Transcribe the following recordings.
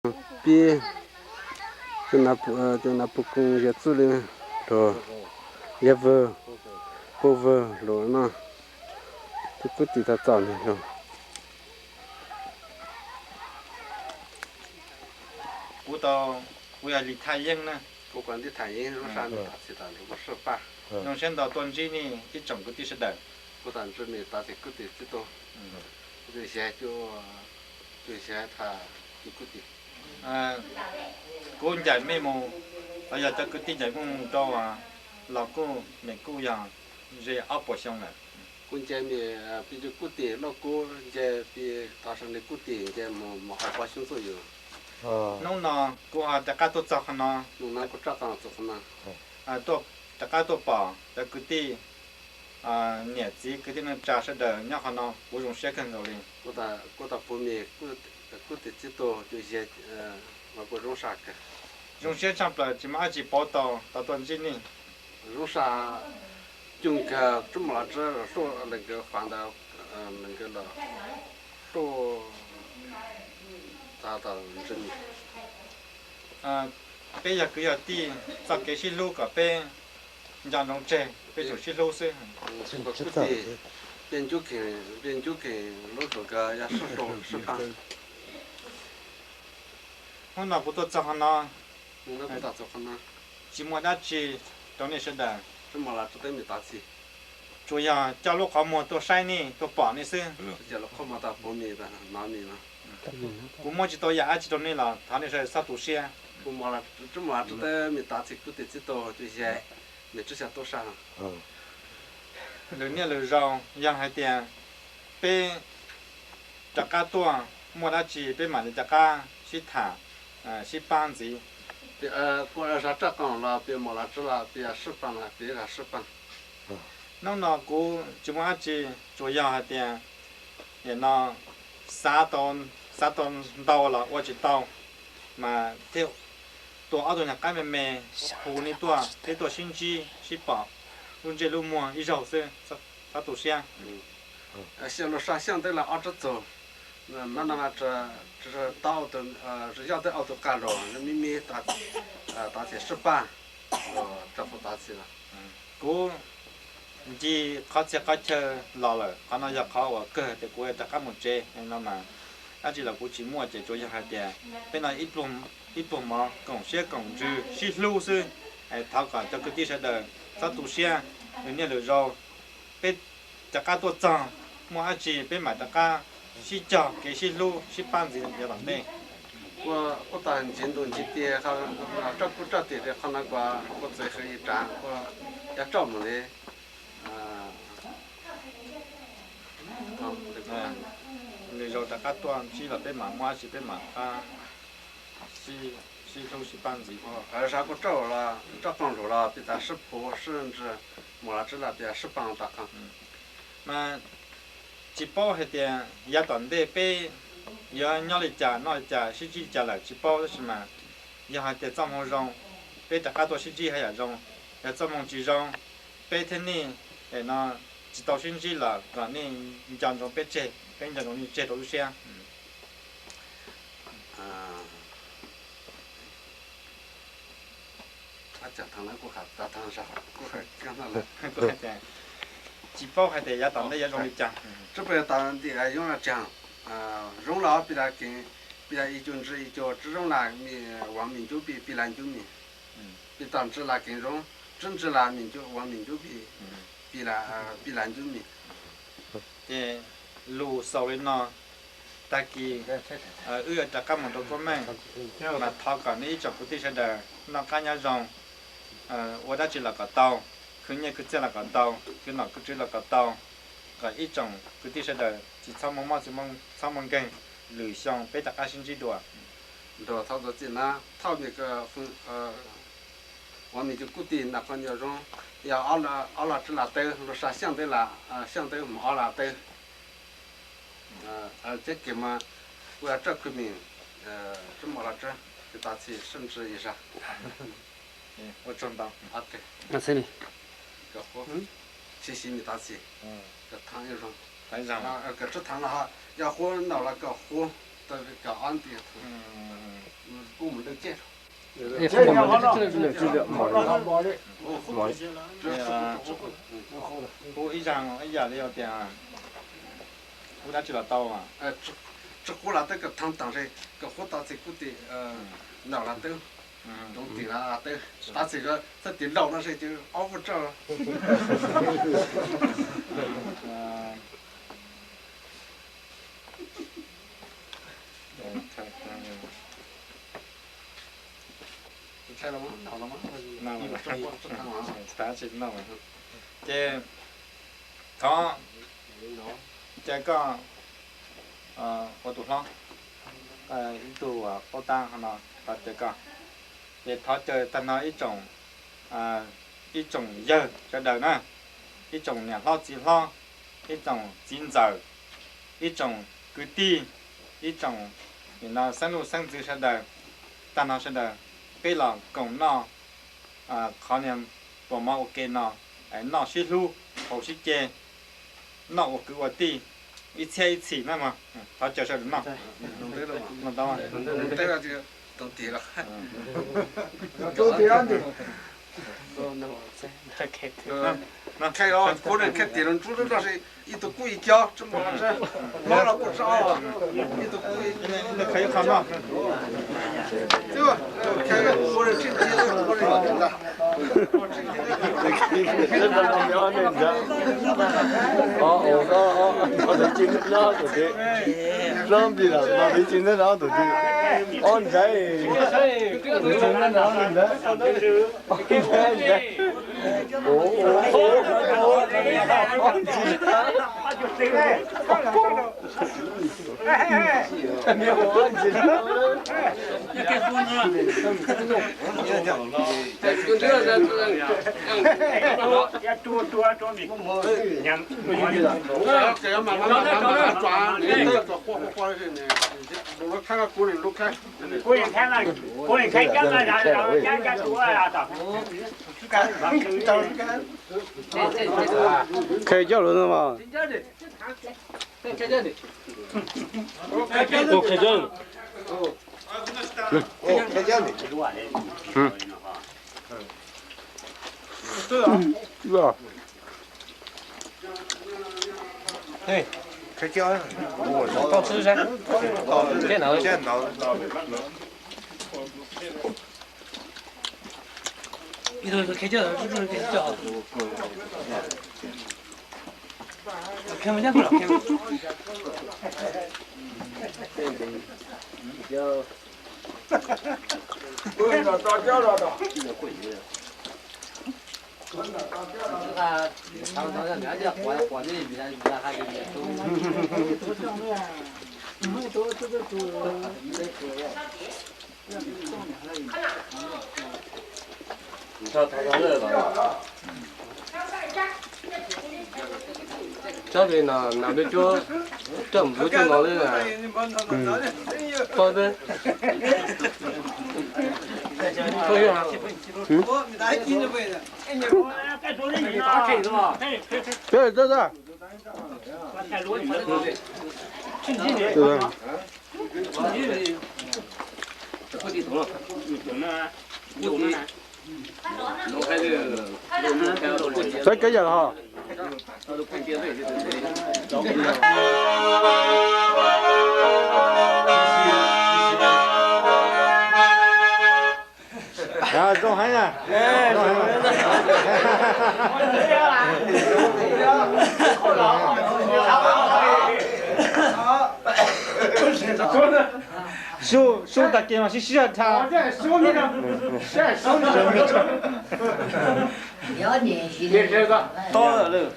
Pib, cov nav pug koos yog txuj li rog, yog vwg, pug vwg lug no, tus kub tij tau txom nyem lug. Kuv tau, kuv yog Lis Thaj Yeeb na. Kuv yog Lis Thaj Yeeb, lub sab Thav Txhim Thav Nruv, Paj Sij Paj. Zoo siab ntau tuaj ntsib nej ib tsoom kwv tij sawv daws. Kuv tau ntsib nej tau txim kwv tij txib tug, kuv tau xyuas, tau xyuas tha tus kub tij. Kuv ncaim mej mus, los yog cov kwv tij ncaim kuv mus rau, los kuj mej kuj yog ze ob puas xyoo lawm. Kuv ncaim mej, peb cov kub tij lauj, kuv ncaim peb tog sawv daws kub tij ncaim mus ob puas xyoo txuj yus. Hnub no kuv ho rov qab tuaj txog qhov no, hnub no kuv rov qab txog qhov no, rov qab tuaj pom cov kwv tij, niam txiv kwv tij neej tsa sawv daws nyob qhov no, kuv zoo siab kawg nkaus li. Kuv tau pom mej kub tij txib tug, tus yeg, kuv zoo sab kawg. Zoo siab tshaj plaws tsis muaj dab tsi pauv tau tau tuaj ntsib nej. Zoo sab, coob kawg, tsi muaj los tsi hlub le nkawd qhov ntawd, le nkawd los hlub tau ntsib nej. Peb yog kwv yog tij, txoj kev sib hlub kom peb nco ntsoov tseg, peb tsum sib hlub xwb. Peb ncuab kheev, peb ncuab kheev lub hluas nkauj yog sib hlub sib pab. Hnub no kuv tuaj txog qhov no, tsis muaj dab tsi rau nej sawv daws, tsis muaj los tsis tau mej txim, tsuas yog coj lub qhov muag tuaj saib nej, tuaj pom nej xwb. Kuv muab tsis tau yam dab tsi rau nej los thov nej sawv daws txhob tu siab. Tsis muaj los tsis tau mej txim, kuv tij txib tug, tus yeg, mej tsi xyaw tub sab. Lwm niaj lwm zaus yog hais tias peb rov qab tuaj, muaj dab tsi peb mam li rov qab sib tham, sib pab ntxiv. Kuv zaj raj qoob los peb muaj los tsi los peb sib pab, peb sib pab. Hnub no kuv tsis muaj dab tsi, tsuas yog hais tias no xav tau ntau los ua tsis tau, mas thiaj tua ob tug nyuag qaib me me hu nej tuaj, peb tuaj sib ntsib sib pom lub ntsej lub muag ib zaug xwb, txhob tu siab. Xyoo lub sab xyoo ntawd los ob tsib txug, hnub no tau, tsis yog tej ob tug qab los me me, tau txim sib pab, tau txim los. Kuv ncig qhov txhia qhov chaw los lawm, qhov no yog qhov uas kawg tias kuv rov qab mus tsev no mas, dab tsi los kuv tsis muaj, ces tsuas yog hais tias peb no ib pluag mov koom siab koom ntsws sib hlub xwb. Thov kom cov kwv tij sawv daws txhob tu siab, lwm niaj lwm zaus peb rov qab tuaj txog, muaj dab tsi peb mam rov qab sib cog kev sib hlub sib pab ntxiv yav tom ntej. Kuv tau ntsib ntuj ntsib teb, roj kub roj tes, qhov no kuv txawm hais ib tsam kuv yuav roj mus li. Lwm zaus rov qab tuaj ntsib los peb mam muaj dab tsi peb mam rov qab sib hlub sib pab ntxiv. Zaj kuv roj los roj qoob lug los peb tas sib pab sib ntsib, muaj los tsi los peb sib pab rov qab. Mas tsis paub hais tias yav tom ntej peb yuav nyob li cas noj li cas sib ntsib li cas lawm tsis paub, tab sis mas yog hais tias txoj hmoo zoo, peb rov qab tuaj sib ntsib haj yam zoo. Yog txoj hmoo tsis zoo, peb thiab nej no tsis tau sib ntsib los kom nej nco ntsoov peb tseg, peb nco ntsoov nej tseg rau lub siab. Tsis paub hais tias yav tom ntej yuav zoo li cas. Tsis paub yav tom ntej yuav zoo li cas. Zoo los peb, peb ib co ntsib ib co, tsis zoo los ua mej ncuab peb, peb los ncuab mej. Peb tau ntsib los kev zoo, tsis ntsib los mej ncuab, ua mej ncuab peb, peb los ncuab mej. Ces lus xaus li no, tag kis wb yuav rov qab mus rau Koob Meej, mas thov kom nej ib tsoom kwv tij sawv daws noj qab nyob zoo, ua dab tsi los kom tau, khwv nyiaj khwv txiaj los kom tau, khwv nom khwv tswv los kom tau, kom ib tsoom kwv tij sawv daws tsis txhob muaj mob txhob muaj nkeeg, lwm xyoo peb rov qab sib ntsib dua. Nrog thov txim na, thov mej ua mej cov kwv tij noj qab nyob zoo, yog ob los tsi los tau, lub sab xyoo ntawd los xyoo ntawd mus ob los tau. Ces kev mas kuv yuav raj khwv mej, tsis muaj los tsi, ces tau txim sib ntsib ib zag. Ua tsaug ntau. Tsis xis mej tau txim, kom thaam zoo, kom tsis thaam los yog huab no los kom huab. Kaum ob nti, kuj mus lwm tiag. Kuv ib zaug ib yam li tias kuv dab tsi los tau. Tsis qub los twb kom thoob toom se, kom qub tau txiv kuj tim, ntaum los twb, toom tim los twb, tab sis txoj tim laus no se ces ob vuj tsawg. Ces thov caw koj ua tus hlob, ib tug paub tab no, thov caw koj. Ces thov caw tag nrho ib tsoom, ib tsoom yawg sawv daws na, ib tsoom niam hlob txiv hlob, ib tsoom txiv ntxawm, ib tsoom kwv tij, ib tsoom nim no xeeb leej xeeb ntxwv sawv daws, tag nrho sawv daws peb los koom noj qhov niag pluas mov ua ke no, noj sib hlub, haus sib ce, noj ua kwv ua tij, ib txhiab ib txhis na mog. Thov caw sawv daws noj. Kuv niam khej tias los ntsuj lub loj si, ib tug kub ib co, tsis muaj los tsis, hlob los kuj tsis ob, ib tug kub ib co. Ob ntxhais, tus tsis nyob no tus tsis, ob ntxhais, tus tsis nyob no tus ntxhais, ob ntxhais, ob ntxhais. Qhia coj lus no mas. Tsob li no, no peb cuab, coj mus peb cuab no li. Peb, Saib kev yam ho. Zoo heev na. Su, su tag kis mas sib sib zog dhau. Tob lawm.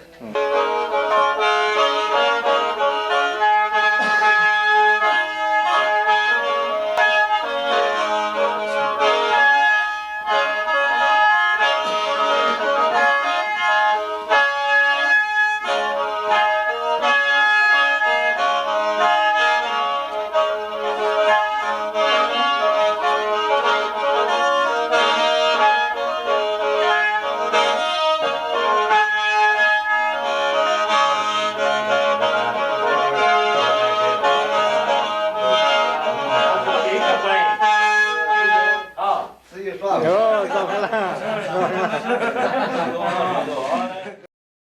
Ua, zoo laj, zoo laj.